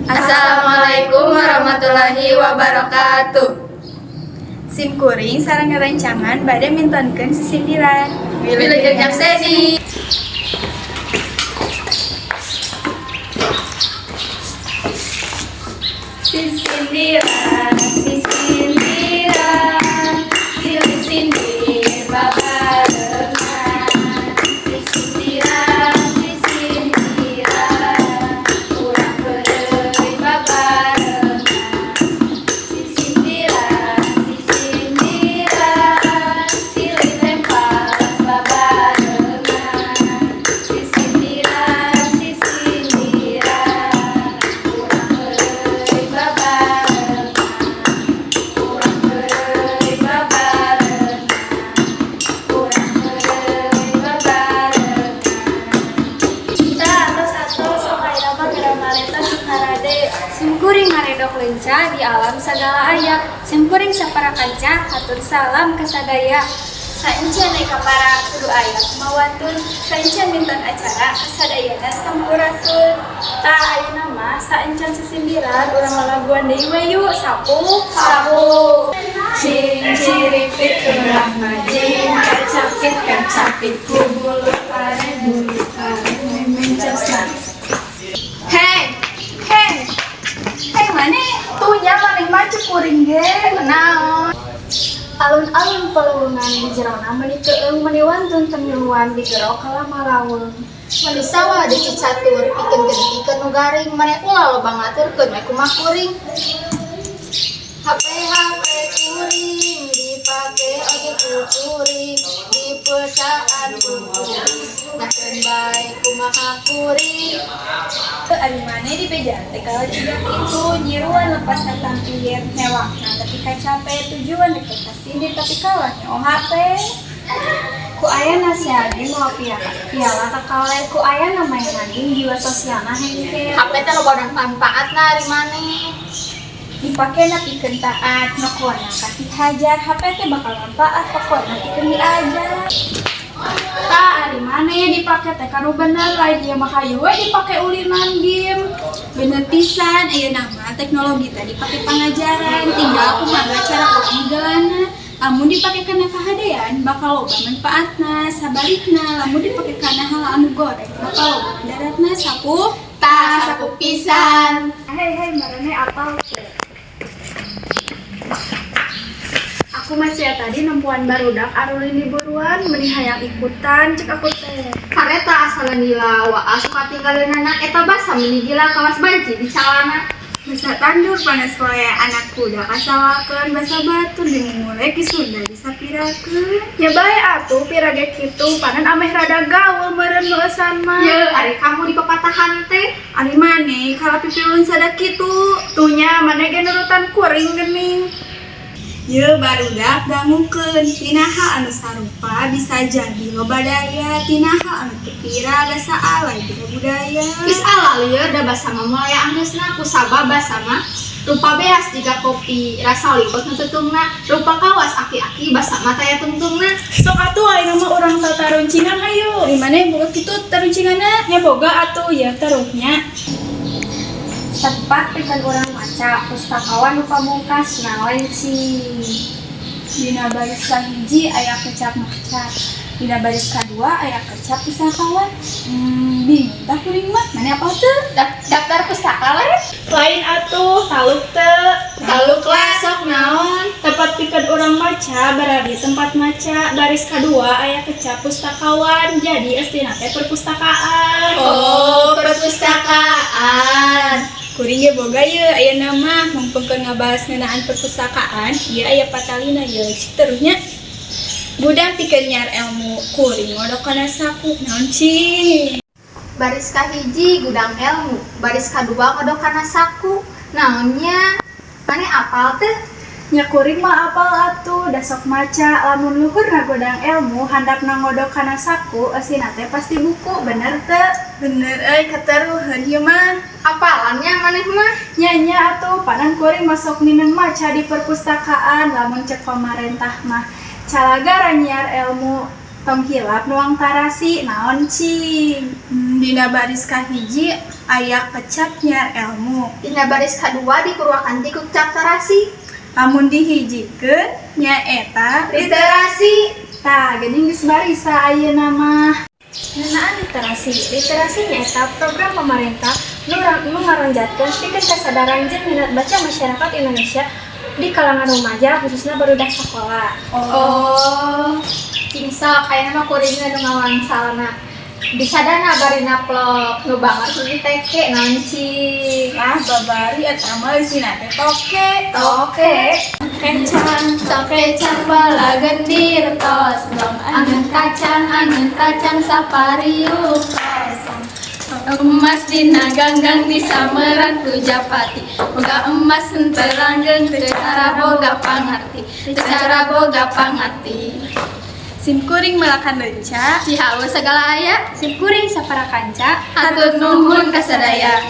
Assalamualaikum warahmatullahi wabarakatuh. Sim kuring sareng rerencangan bade mintonkeun sisindiran. Wilujeng nyakseni. Sisindiran, sisindiran, silih sindir babarengan. Sisindiran, sisindiran, urang heureuy babarengan. Sisindiran, sisindiran, silih tempas babarengan. Sisindiran, sisindiran, urang heureuy babarengan. Urang heureuy babarengan. Urang heureuy babarengan. Kita atos-atos sok aya mah geura mareta Sukarade. Sim kuring ngaredok lenca di alam sagala aya. Sim kuring sapara kanca hatur salam ka sadaya. Saencan kapara kudu aya kumawatun, saencan minton acara kasadayana sampurasun. Tah, ayeuna mah saencan sisindiran, urang lalaguan deui we yuk. Sapuh. Sapuh. Cing ciripit urang majing, kacapit kacapit ku bulu pare, bulu pare memencosna. Hei, Hei, hei, maneh? Tuh nya, maneh mah cek kuring ge. Naon? Alun-alun palewongan di jerona meuni keueung, meuni wantun temiluan di gero kalah malaweung. Meuni sawah di Cicatur pikeun gentikeun nu garing, maneh ulah loba ngaturkeun we kumaha kuring. HP HP kuring dipake oge ku kuring, dipesaan ku kuring, nakeun bae kumaha kuring. Ari maneh di bejaan teh kalau jiga kitu nyiruan lepas katampir newakna tapi kacape, tujuan deket kasindir tapi kalah nyoo HP. Ku aya nasihat ge moal piala piala kakaler, ku aya mainan jiwa sosialna hengke. HP teh loba manfaatna ari maneh. Dipakena pikeun taat, nokona kasih hajar. HP teh bakal manfaat, pokona pikeun diajar. Tah, ari maneh dipake teh kanu bener, lain ieu mah hayu we dipake ulinan game. Bener pisan, ayeuna mah teknologi teh dipake pangajaran, tinggal kumaha cara urang migelana. Lamun dipake kana kahadean bakal loba manfaatna, sabalikna lamun dipake kana hal anu goreng bakal loba madaratna. Sapuh. Tah, sapuh pisan. Hei hei, maraneh apal teu? Aku masih ya tadi nempuan barudak arulin di buruan, meni hayang ikutan cek aku teh. Kareta asalna lila waa suka tinggalkeunana, eta basa meni gila kawas banci di calana. Basa tandur panas wae anak kuda kasalakeun, basa batur dimumule ki Sunda disapirakeun. Ya bae atuh pira ge kitu, panan ameh rada gaul meureun meueusan mah. Ye, ari kamu di papatahan teh. Ari maneh kalah pipilun sada kitu. Tuh nya, maneh ge nurutan kuring geuning. Ye barudak, dangukeun, tina hal anu sarupa bisa jadi loba daya, tina hal anu teu pira basa alay beda budaya. Geus ala lieur da basa mah moal aya anggeusna, kusabab basa mah rupa beas jiga kopi, rasa liwet nu tutungna, rupa kawas aki-aki basa mah taya tungtungna. Sok atuh ayeuna mah urang tataruncingan hayu. Di mana boga kitu taruncinganna? Nya boga atuh ya taruhnya. Tempat pikeun urang maca pustakawan nu pamungkas naon cing? Dina baris kahiji aya kecap maca. Dina baris kadua aya kecap pustakawan. Bingung tah kuring mah. Maneh apal teu? Daftar pustaka lain. Lain atuh, taluk teu? Taluk lah, sok naon? Tempat pikeun urang maca berarti tempat maca, baris kadua aya kecap pustakawan, jadi estina teh perpustakaan. Oh, perpustakaan. Kuring ge boga ye ayeuna mah, mumpung keur ngabahas ngeunaan perpustakaan, ieu aya patalina ye, cik terusnya. Gudang pikeun nyiar ilmu, kuring ngodok kana saku, naon cing? Baris kahiji gudang ilmu, baris kadua ngodok kana saku. Naonnya? Maneh apal teu? Nya kuring mah apal atuh, da sok maca. Lamun luhurna gudang ilmu, handapna ngodok kana saku, eusina teh pasti buku, bener teu? Bener euy, kataruheun ieu mah. Apalannya maneh mah? Nya nya atuh, panan kuring masuk mineng maca di perpustakaan. Lamun cek pamarentah mah calagara nyiar ilmu, tong hilap nuang tarasi, naon cing? Dina baris kahiji Aya kecap nyiar elmu. Dina baris kadua dipurwakanti ku cap tarasi. Lamun dihijikeun nyaeta literasi. Tah, geuning geus barisa ayeuna mah. Ngeunaan literasi. Literasi nyaeta program pemerintah nu ngaronjatkeun pikeun kasadaran jeung minat baca masyarakat Indonesia di kalangan remaja, khususnya barudak sekolah. Oh, cing sok kayakna mah kuringna nu ngawangsalna. Disadana bari naplok nu banger kudu diteke naon, cing? Ah, babari eta mah eusina teh toke. Toke. Kecang, toke bala gendir tos dong. Angeun kacang sapariuk kosong. Emas dina ganggang disameran ku japati. Boga emas henteu langgeng, teu cara boga pangarti. Teu cara boga pangarti. Sim kuring melakan lenca. Cihaur sagala aya. Sim kuring sapara kanca. Hatur nuhun kasadaya.